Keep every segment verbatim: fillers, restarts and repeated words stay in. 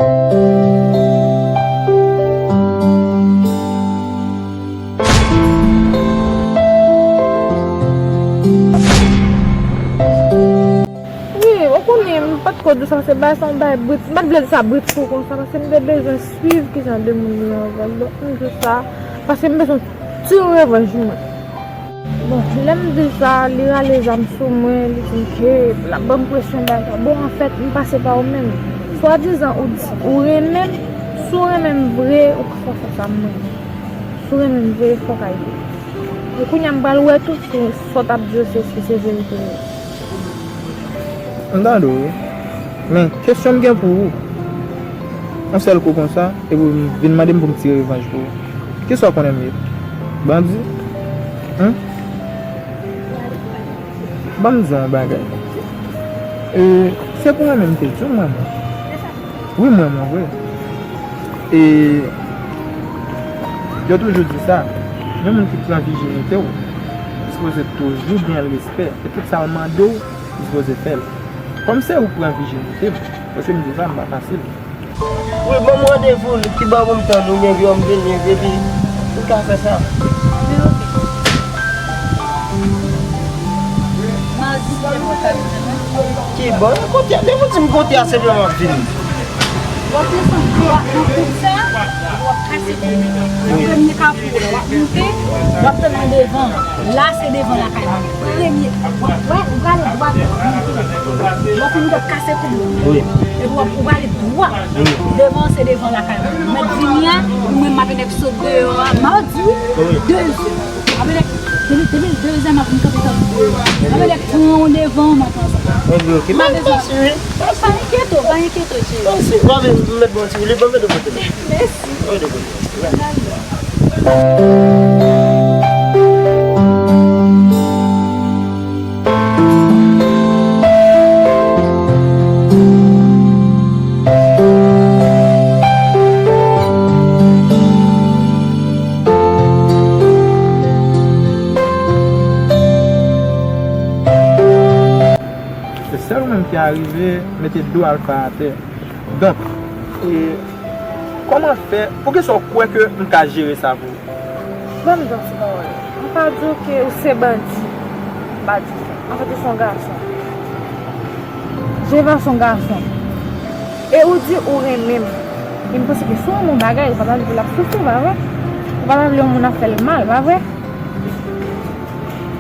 Wi, ou konnen, m pa t ko di w sa, paske bagay sa yon bagay brit. M pa t vle di sa brit kou konsa, paske m te bezwen swiv kijan de moun yo anvan. Donk, m di w sa, paske m bezwen tire revanj mwen. Bon, lè m di sa, li rale zam sou mwen, li di m ke l ap ban m presyon bagay sa. Bon, anfèt, m pase pa ou menm. Swadizan ou di ou renmen m, si w renmen m vre, ou ka fè sa m renmen. Si w renmen m vre, fòk a ye. E kounye a m pral wè tou si sa w t ap di yo se, si se verite vre. M tande w wi. Men, kesyon m gen pou ou. Yon sèl kou konsa, epi w vin mande m pou m tire revanj pou ou. Kisa w konnen m ye? Bandi? Humm? Ban m di w yon bagay. E, se pou mwen menm te di w mwen menm. Wi, mwen, mwen vre. E yo toujou di sa, yon moun ki pran vijinite w, li sipoze toujou gen respè. E tout sa l mande w, li sipoze fè l. Kòm se ou k pran vijinite m, paske m di sa, m pa fasil. Wi, ban m randevou, ki bò pou m tann ou, men yon m vini, epi ou ka fè sa. Men oke. Madi, ki bò pou m tann ou? Ki bò? Kote a? Depi w di m kote a, se lè m ap vini. W ap desann dwat nan kout sa, w ap kase kou. Nan premye kafou a, w ap moute, w ap tann nan devan. La, se devan lakay mwen. Premye, w ap, w ap, ou prale dwat, w ap moute. W ap fin, w ap kase kou. Wi. Epi w ap, ou prale dwat. Wi. Devan, se devan lakay mwen. Ou mèt vini a, ou menm m ap vin èk sot deyò a. Madi, wi. Wi. Dezè. Apre, depi, depi dezè m ap vin kanpe tann ou. Apre, pran w devan, m ap pran sa. Mwen bloke. M pa bezwen. Pa enkyete w, pa enkyete w, cheri. Mèsi. Mwen menm, m mèt bon ti woule, ban m mete kote m. Mèsi. Ban m mete kote m. Se sèl ou menm ki arive mete do Alfa atè. Donk, e, kòman fè, poukisa w kwè ke m ka jere sa pou ou? Ban m di w ti pawòl. M pa di w ke ou se bandi. M pa di sa. Anfèt, ou se yon gason. Jevan se yon gason. E ou di ou renmen m. E m panse ke si w renmen yon bagay, ou pa ta vle pou l ap soufri, pa vre? Ou pa ta vle yon moun ap fè l mal, pa vre?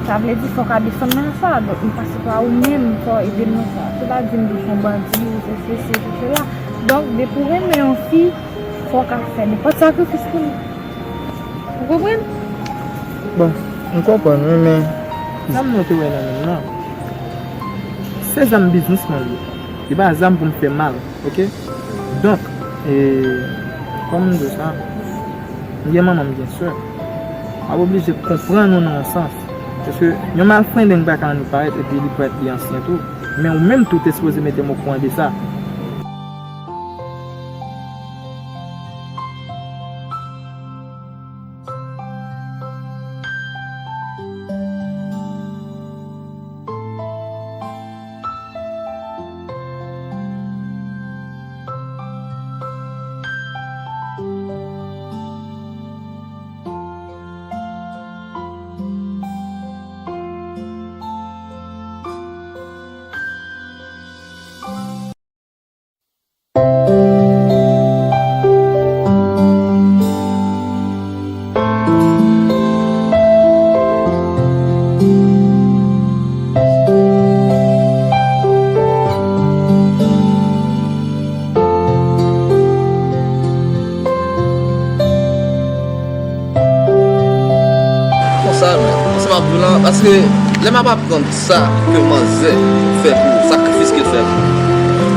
Sa vle di fò w ka desann nan sa. Donk, m pase pa ou menm, fò w ede m nan sa. Se pa di m di w se yon bandi, ou se sesi, se sela. Donk, depi w renmen yon fi, fò w ka fè nenpòt sakrifis pou li. Ou konprann? Bon, m konprann, wi, men zam mwen te wè nan men l lan, se zam biznis mwen li ye. Li pa zam pou m fè mal, oke? Donk, e, kòm m di w sa, m gen manman, m gen sè. M ap oblije konprann ou nan yon sans. Paske yon malfrendeng pa ka annik parèt epi li parèt li ansyen tou. Men ou menm tou te sipoze mete m okouran de sa. Konsa, men, konsa m ap viv la, paske lè m ap aprann sa ke manzè fè pou ou, sakrifis ke l fè pou ou.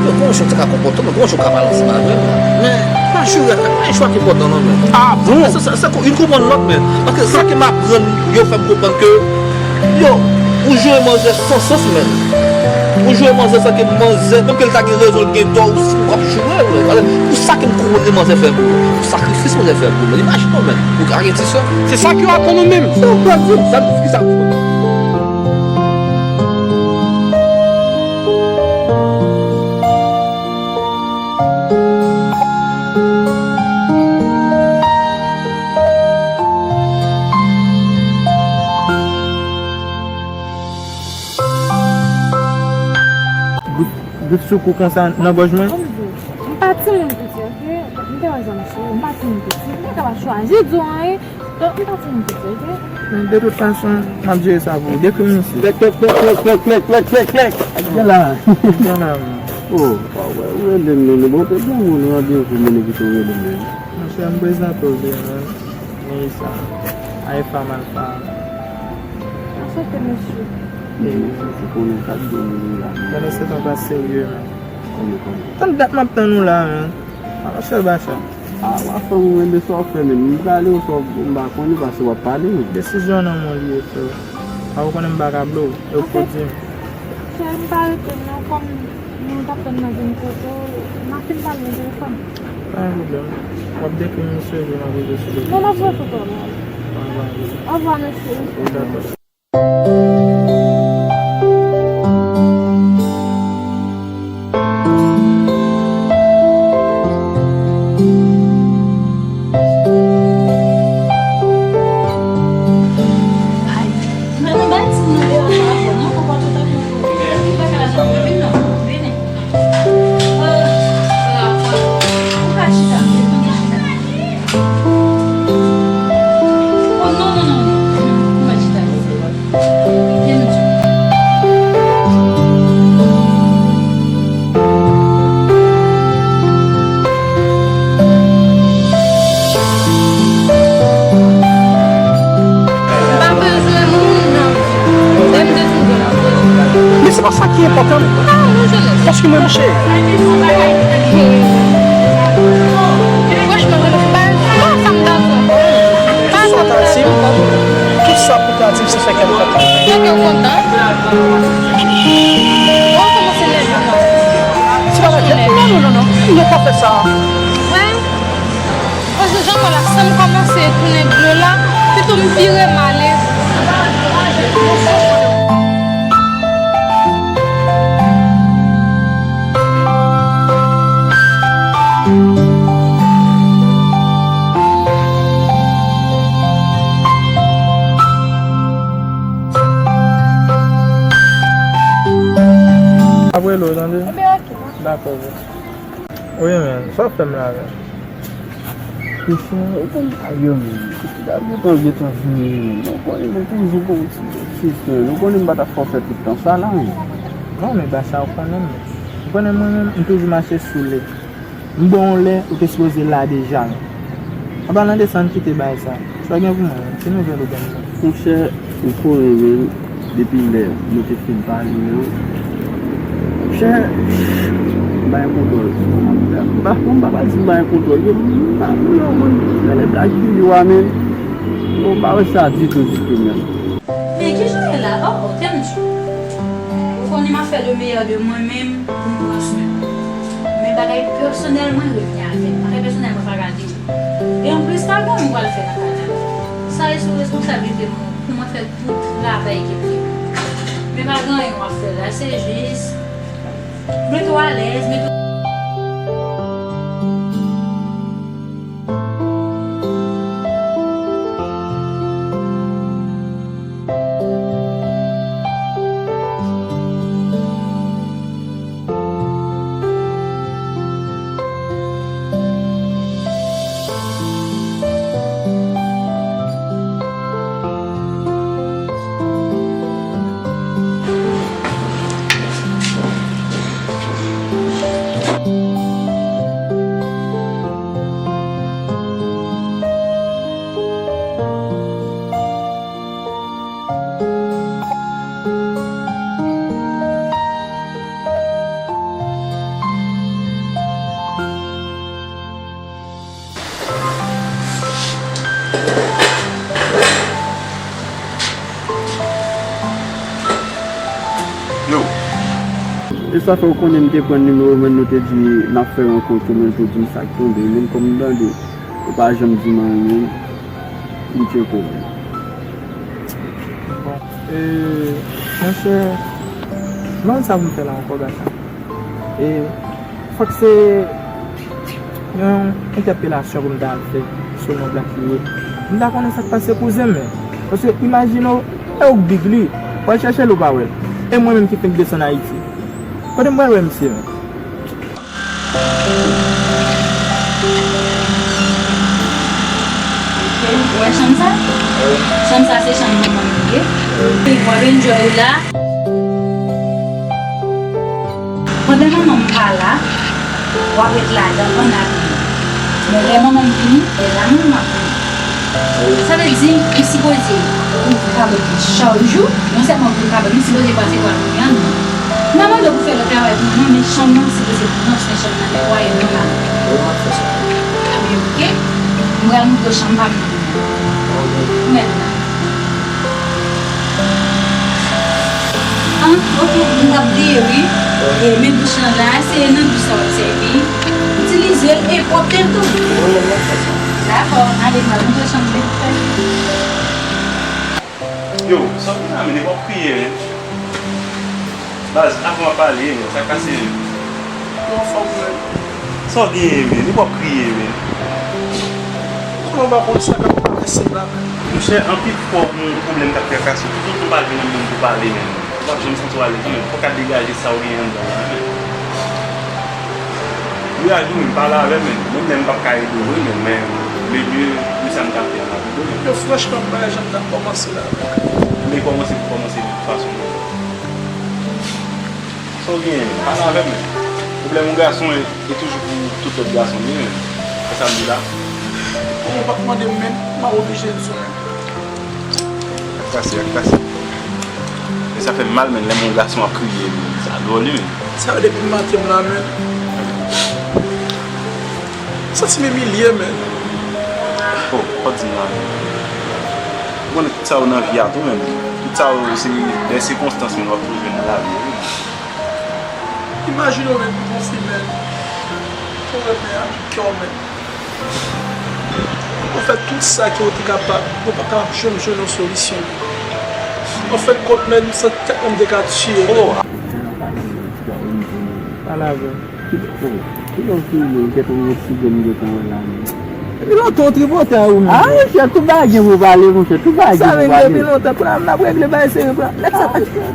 Yo, gon jou w te ka konpòte w, men gon jou w ka pale ansanm avè m. Men, pa jire avè m, pa yon chwa ki enpòtan non, men. Ah bon? Se, se, se, se youn konprann lòt, men. Paske sa ke m aprann, yo fè m konprann ke, yo, ou jere manzè san sans, men. Ou jere manzè san ke manzè, menm ke l ta gen rezon, l gen tò, ou, w ap jere, men. Alò, pou sa ke m konprann ke manzè fè pou ou, pou sakrifis manzè fè pou ou, men. Imajine w, men. Ou ka gen ti sè. Se sa ke yo atann ou menm. Se yon bandi, sa, ki sa pou ou? Bout, bout sou kou konsa nan gòj mwen. Kòm di, m pa timoun piti, oke? M te wè jan m sou, m pa timoun piti. M pa kapab chwazi di w anyen. Donk, m pa timoun piti, oke? Men de tout fason, m ap jere sa pou ou. Dekri m misye. Klèk, klèk, klèk, klèk, klèk, klèk, klèk, klèk. Ak gen la. Gen la, men. Oh, pa wè, ou rele m, men. Bon, te gen yon randevou, men, ki te rele m, men. Monchè, m prezante w, men. Melissa, Aïfa Malfa. Anchante, mesye. E, ou konnen sa k gen la. Gade se tan pa serye, men. Konnen, konnen. Tann dat m ap tann ou la, men. Ala sèl bacha. A, w ap fè m renmen sa w fè, men m prale ou sa w, m pa konnen, paske w ap pale, men. Desizyon nan men w li ye, frè. A, ou konnen m pa ka ble w, e ou ko di m. Chè, m pa rete non, kòm nou t ap tann nan vin kote w, m ap fin pale nan telefòn. Pa gen pwoblèm. W ap dekri m misye, epi m ap rive sou li. Non, m ap voye foto a ba w. An, ba m. Ovwa, mesye. Dakò. Men se pa sa ki enpòtan. Paske mwen mouche. Franchman, mwen pa sa m ta di. Tout sa w ta di m, tout sa pou w ta di m, se fè kè m kontan. Fè kè w kontan? Ou kòmanse nève, non? Se pa la jèt. Non, non, non, non. Non, pa fè sa. Wè. Paske jan m wè la, san m kòmanse tounen dlo la, pito m vire m ale. Apre lo, tande? Ebyen, oke. Dakò, bro. Wi, men, sa w fè m la, men? Monchè, ou konn bagay yo, men. Epi bagay yo tan, yo tan vini, men. Nou konnen nou toujou gon ti, ti, men. Nou konnen m pa t ap fè w fè tout tan sa la, men. Non, men, Bacha, ou konnen m. Ou konnen mwen menm, m toujou mache sou lè. M ba w yon lè, ou te sipoze la deja, men. An palan de sa, ann kite bagay sa. Sa gen pou mwen, men. Ki nouvèl ou gen pou mwen? Monchè, ou konnen, men, depi lè nou te fin pale an, monchè, m pa gen kontwòl. M pa, m pa pral di m pa gen kontwòl. Yo, m pa, yo, mwen, rele blag videyo a, men. Yo, m pa wè sa ditou, ditou, men. Men kijan w ye la? Oh, oh, tèm di. Ou konnen m ap fè le meilleur de mwen menm pou m pran swen. Men bagay pèsonèl mwen revyen avè m. Bagay pèsonèl mwen pa gade. E anplis, pa gen anyen m pral fè nan kay la. Sa e sou responsablite mwen pou mwen fè tout travay ki pi. Men pa gen anyen w ap fè la, se jis mete w alèz, mete w Yo. E sa fè w konnen m te pran nimewo w, men nou te di n ap fè rankont ou, men pou di m sa k tonbe, men kòm m tande ou pa janm di m anyen, men m tcheke w, men. Bon, e, monchè, m pa konn sa pou m fè la ankò, Bacha. E, fòk se yon entèpelasyon pou m ta al fè sou non Black li ye. M ta konnen sa k pase kouzen m, men. Paske imajine w, e ou k big li, w al chèche l ou pa wè l. E mwen menm ki fenk desann Ayiti. Kote m pral wè misye menm? Ok, ou wè chanm sa? Chanm sa se chanm manman m li ye. W ap enjoy ou la. Pandan manman m pa la, w ap ret ladan an abiye. Men lè manman m vini, lè la manman m ap vini. Sa vle di, m sipoze ouvri kabòt mwen chak jou, non sèlman ouvri kabòt, m sipoze pase pral pran yon. M pa mande w pou fè lòt travay pou mwen non, men chanm nan sipoze pran swen chanm nan, netwaye l nòmal. Wi, m ap fè sa. Ebyen, oke. M pral montre w chanm pa m nan. Oke. Ou mèt la. Ah, oke, m t ap bliye wi. E, men bouch lan la, se nan dous sa w ap sèvi. Itilize l e pwòpte l tou. Wi, men m ap fè sa. Dakò, ale, m al montre w chanm vit fè. Yo, sa w gen la, men, w ap kriye, men. Baz, avan w ap pale, men, sa kase, men. Ou anfòm, men. Sa w genyen, men? Ou p ap kriye, men. Kòman w pa konn sa k ap travèse m la, men? Monchè, anpil fwa yon pwoblèm k ap trakase w, toutotan w pa jwenn yon moun pou pale, men, ou p ap janm santi w alèz, men. Fòk w ka degaje sa w genyen anndan w, men. Wi, Adou, men, pale avè m, men. Menm lè m p ap ka ede w vre, men, men, le mieux de sa m ka fè a, m ap ede w, men. Yo, franchman, m pa wè jan m t ap kòmanse la, men. Men kòmanse pou kòmanse de tout fason, men. Sa w genyen, men? Pale avè m, men. Pwoblèm yon gason e, e toujou pou tout lòt gason, wi, men. Se sa m di la. Bon, ou pa t mande m, men. M ap oblije di w, men. Ak pase, ak pase. E sa fè m mal, men, lè m wè yon gason ap kriye, men. Sa dwòl, wi, men. Sa yo depi maten m la, men. M santi m imilye, men. Oh, pa di m la, men. Ou konnen tout sa yo nan vi a tou, men. Tout sa yo, se de sikonstans, men, w ap toujou jwenn nan lavi, wi. Imajine w, men, ou gon fi, men, ke w renmen ak tout kè w, men, ou fè tout sa ke w te kapab, ou pa kapab janm jwenn yon solisyon. Anfendkont, men, m santi tèt mwen m te ka tiye, men. Oh! Pale avè m. Ki, oh, ki lè w te vle, ou gentan yon ti grenn gentan wè la, men. Depi lontan w tripotay ou menm. Ah, monchè, tout bagay gen pou pale, monchè, tout bagay gen pou pale. Sa vin depi lontan, kounye a n ap regle bagay serye, kounye a. Nèg sa,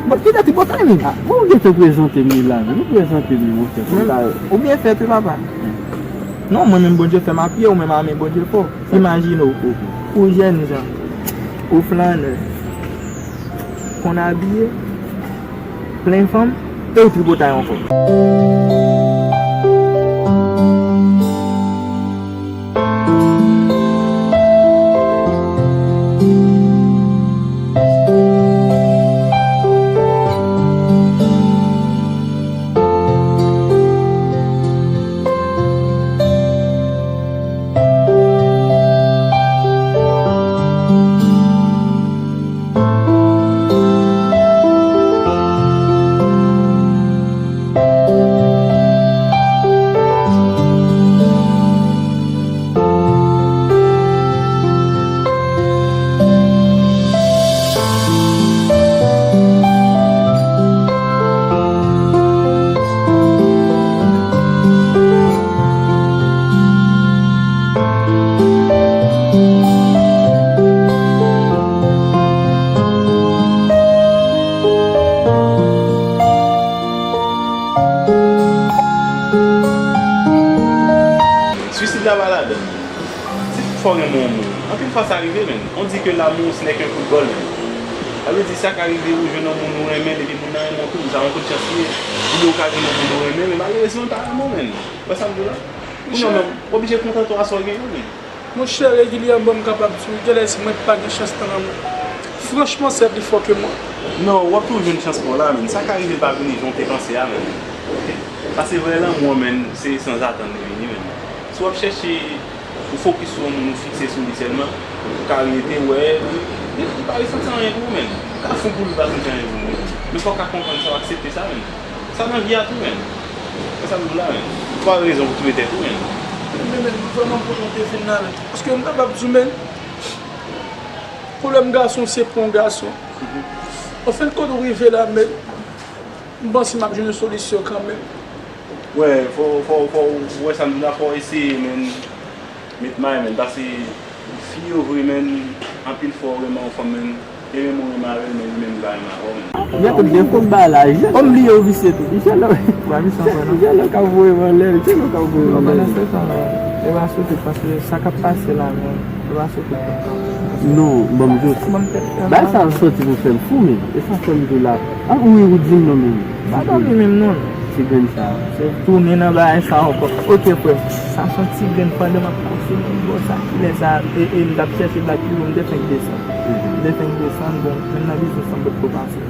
bon, ki dati bòt la, men? Ah, bon, ou gentan prezante m li la, men. Nou prezante m li, monchè, konsa. Ou byen fèt, wi, papa. Non, mwen menm, Bondye fè m apiye, ou menm, a men Bondye fò. Imajine w, ou jènjan, ou flannè, konn abiye, plen fanm, e w tripotay ankò. Swisid la pa ladan. Si toutfwa w renmen yon moun, anpil fwa sa rive, men. On dit que l'amour, ce n'est qu'un football, men. Sa vle di, sa ka rive ou jwenn yon moun ou renmen, epi moun nan renmen w tou, sa yon kout chans li ye. Oubyen ou ka jwenn yon moun ou renmen, men malerezman, l pa renmen w, men. Ou wè sa m di w la? Ou menm, ou oblije kontante w a sa w genyen, men. Monchè, regilyèman, m kapab di w, genlè si mwen pa gen chans nan lanmou. Franchman, sè pli fò ke mwen. Non, w ap toujou jwenn chans pa w la, men. Sa ka rive l pa vini jan w te panse a, men. Paske vrè lanmou an, men, se sanzatann li vini, men. Si w ap chèche ou fokis sou yon moun, ou fikse sou li sèlman, ou ka rete wè li, li, li pa resanti anyen pou ou, men. Ou ka fou pou li, li pa santi anyen pou ou, men. Men fò w ka konprann sa, w aksepte sa, men. Sa nan vi a tou, men. Se sa m di w la, men. Ou pa rezon pou touye tèt ou, men. Men, men, m vrèman kontan w te vin la, men. Paske m kapab di w, men, pwoblèm gason se pou yon gason. Anfendkont, ou rive la, men, m panse m ap jwenn yon solisyon kanmenm. Wè, fò, fò, fò, ou wè sa m di w la, fò w eseye, men, met may, men, paske fi yo vre, men, anpil fwa w renmen yon fanm, men, Li menm ou renmen avè l, men li menm li pa renmen avè w menm. Jè tout gen fòk ba la, jè. Kòm li yo visye tou. Jè lò. Ba misye ankò non. Jè lò ka voye w anlè, jè lò ka voye w anlè. Pandan se tan, e pa sou tout, paske sa k ap pase la menm, e pa sou tout. Non, ban m di w. Bagay sa soti pou fè m fou menm. E sa fè m di w la. An ou wi ou di m non menm. Pa dòmi menm non. Ti grenn sa. Se tounen nan bagay sa ankò. Ok frè m. Sa se yon ti grenn pandan m ap pase nan bò sa. Kilè sa e, e m t ap chèche Black Hero, m te fenk desann. M te fenk desann, bon, menm nan biznis lan m potko pase.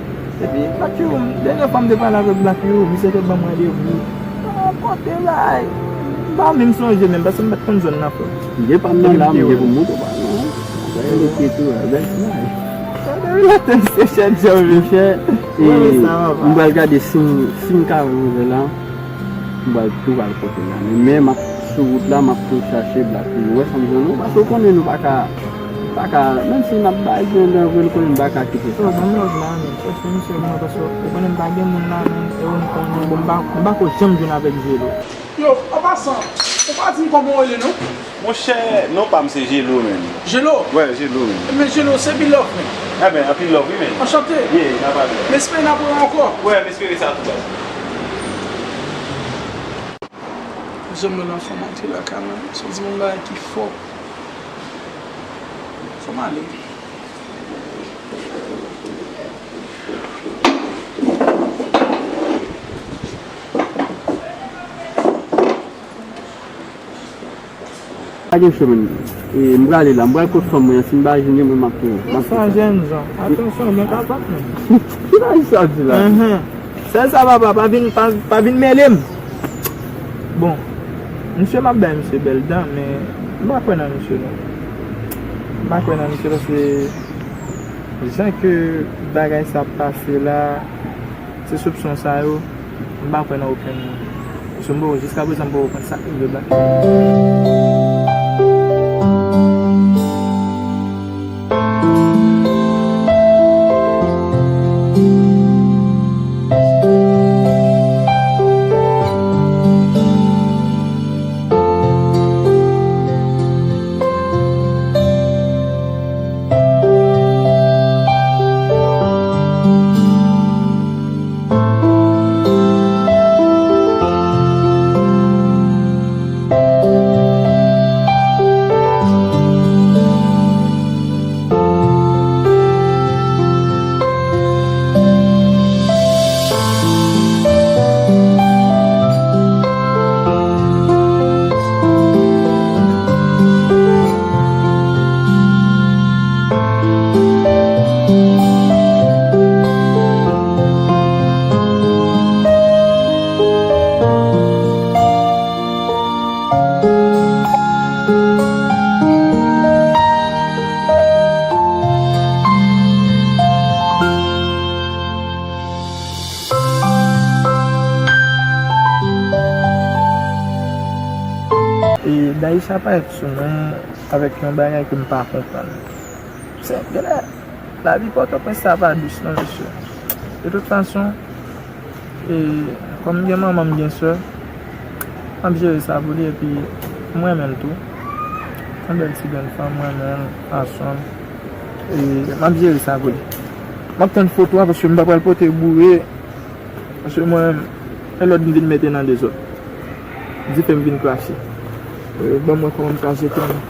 Epi Black Hero, dènye fwa m te pale avèk Black Hero, misye te ban m randevou. Nan kote la, m pa menm sonje menm, paske m pa t konn zòn nan frè m. M gen pa m nan la, m gen pou m montre w pa non. Sa e lete tou, a bèl sa. Sa te relate m se chèt jan, mesye. Monchè, e, m pral gade si m, si m ka rive la. M pral tou pral kote la. Men, men m ap sou wout la, m ap tou chache Black Hero. Ou wè sa m di w non, paske w konnen nou pa ka, pa ka, menm si n ap bay byen dan vre, nou konnen nou pa ka kite sa. Yo, ban m love la, men. Chèche misye pou mwen, paske ou konnen m pa gen moun la, men. E ou konnen, bon, m pa, m pa ko janm jwenn avèk Jelo. Yo, an pasan, ou pa di m kòman w rele non? Monchè, non pa m se Jelo, menn. Jelo? Wè, Jelo, menn. Men Jelo, se Bilove, menn. Enben, anpil love, wi, menn. Anchante. Ye, n a pale. M espere n ap wè ankò. Wè, m espere sa tou, baz. Janm wè la fanm antre lakay mwen, se yon ti moun bagay ki fò. Fò m ale. Pa gen cho, menn. E, m prale la, m pral kot fanm mwen an, si m pa jwenn li, mwen m ap touye. Sa jènjan, atansyon, men ka bat menm. Ki bagay sa di la? Enhen. Sèl sa papa, pa vin, pa, pa vin mele m. Bon, misye m ap bay misye bèl dan, men m pa kwè nan misye non. M pa kwè nan misye paske jan ke bagay sa ap pase la, se soupsyon sa yo, m pa kwè nan okenn moun. Paske m poko, jiskaprezan m poko konn sa k rive Black. E Daïsha parèt sou mwen avèk yon bagay ke m pa konprann. Se, genlè, lavi Pòtoprens sa pa dous non, mesye. De tout fason, e, kòm m gen manman, m gen sè, m ap jere sa pou li, epi m renmen l tou. Se yon bèl ti grenn fanm, m renmen l, aswè m. E, m ap jere sa pou li. M ap tann foto a, paske m pa pral pote boure. Paske mwen menm, e lòd m vin mete nan dezòd. Dife m vin krache. E, ban m wè kòman m ka jete l.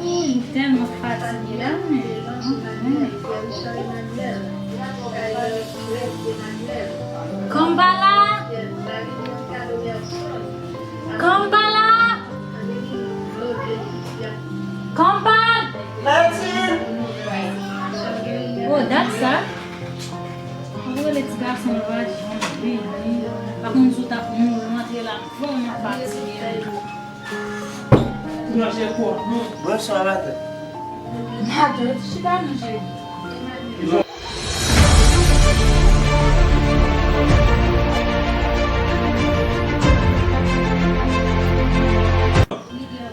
Ooh, m tèlman fatige la, men. Kòm pa la! Kòm pa la! Kòm pa! Martine! Oh, dat sa? Ou rele ti gason l pa janm vini. Pa konn si w t ap mouri, w antre la vrèman fatige. Bonswa, matant. Matant, chita non, cheri.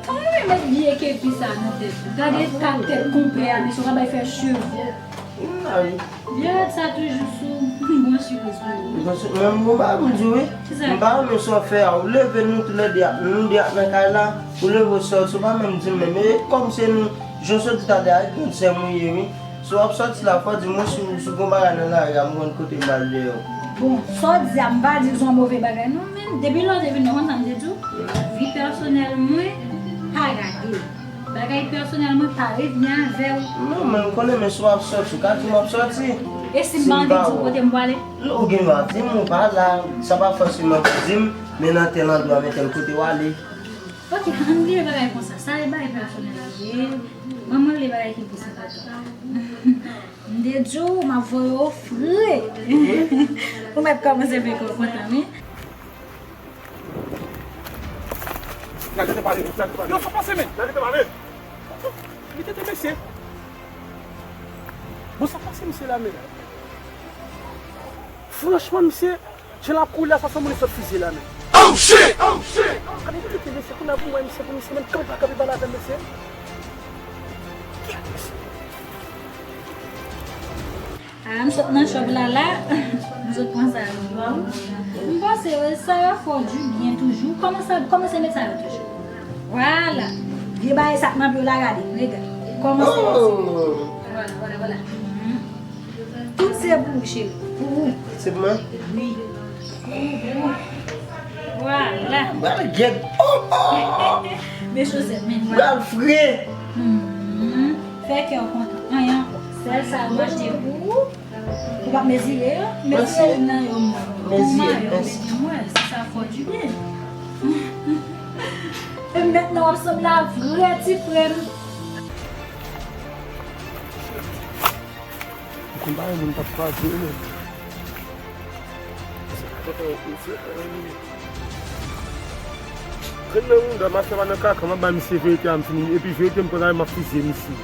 Kòman w met vye kepi sa nan tèt ou? Gade eta tèt konpè a, mesye, w ka bay fè cheve. Vye rad sa toujou sou. Bon sipriz pou ou. Bon si-, men mwen pa menm di wi. Kisa? M pa renmen sa w fè a. Ou leve nou toulède, nou de ap nan kay la. Ou leve w sòti, ou pa menm di m menm. E kòm se nou, jan w sòti talè a, e grann sè m ou ye wi. Si w ap sòti la, fò w di mwen si w, si w gon bagay nan lari a, m konn kote m al dèyè w. Bon, sa w di a, m pa di w se yon move bagay non, men depi lè w te vin nan konn sa m te di w, vi pèsonèl mwen pa gade. Bagay pèsonèl mwen pa revyen avè w. Non, men m konnen, men si w ap sòti, ou ka di m w ap sòti. E si m pa anvi di w kote m pwale? Non, ou gen dwa di m ou pa la, sa pa fòseman pou di m, men nan tèl andwa, men tèl kote w ale. Ok, ann bliye bagay konsa. Sa e bagay pèsonèl li ye. Mwen, mwen vle bagay ki plis enpòtan. M te di w, m ap voye w fre. Ou mèt kòmanse fè kò kontan, wi. Gade te pale, gade te pale. Yo, sa pase, men? Gade te pale. Li te te mesye. Bon, sa pase, mesye la, men. Franchman, mesye, jan l ap kouri la, sa sanble sot fizye la, men. Oh, shit! Oh, shit! Gade, li te te mesye, kounye a pou mwen, mesye, pou mesye, men, kanpe pa kanpe pale avè m, mesye. Ah, m sot nan chòp la la. M sot pran sa yo. M panse, euh, sa yo fè w dibyen toujou. Kòmanse, kòmanse met sa yo toujou. Vwala. Vye bagay sa k nan pye w la, gade. Regarde. Kòmanse met sa. Vwala, vwala, vwala. Mhm. Tout se pou ou, cheri. Pou ou. Se pou mwen? Wi. Vwala. Bal gèt. Oh, oh. Men chosèt, men vwala. Bal fre. Mhm. Fè kè w kontan. Anyen ankò. Sèl sa yo m achte pou ou. Ou p ap mezire yo? Mezire youn nan yo, m ban ou. Mezire, mèsi. Mwen, se sa fè w dibyen. E mentnan w ap sanble a vrè ti frè m. M konn pa yon moun k ap kwaze yo, men. Grenn nan mouda, m ap fè pa nan kaka, m ap bay misye verite a, m fini. Epi verite m konn a, m ap fizye misye.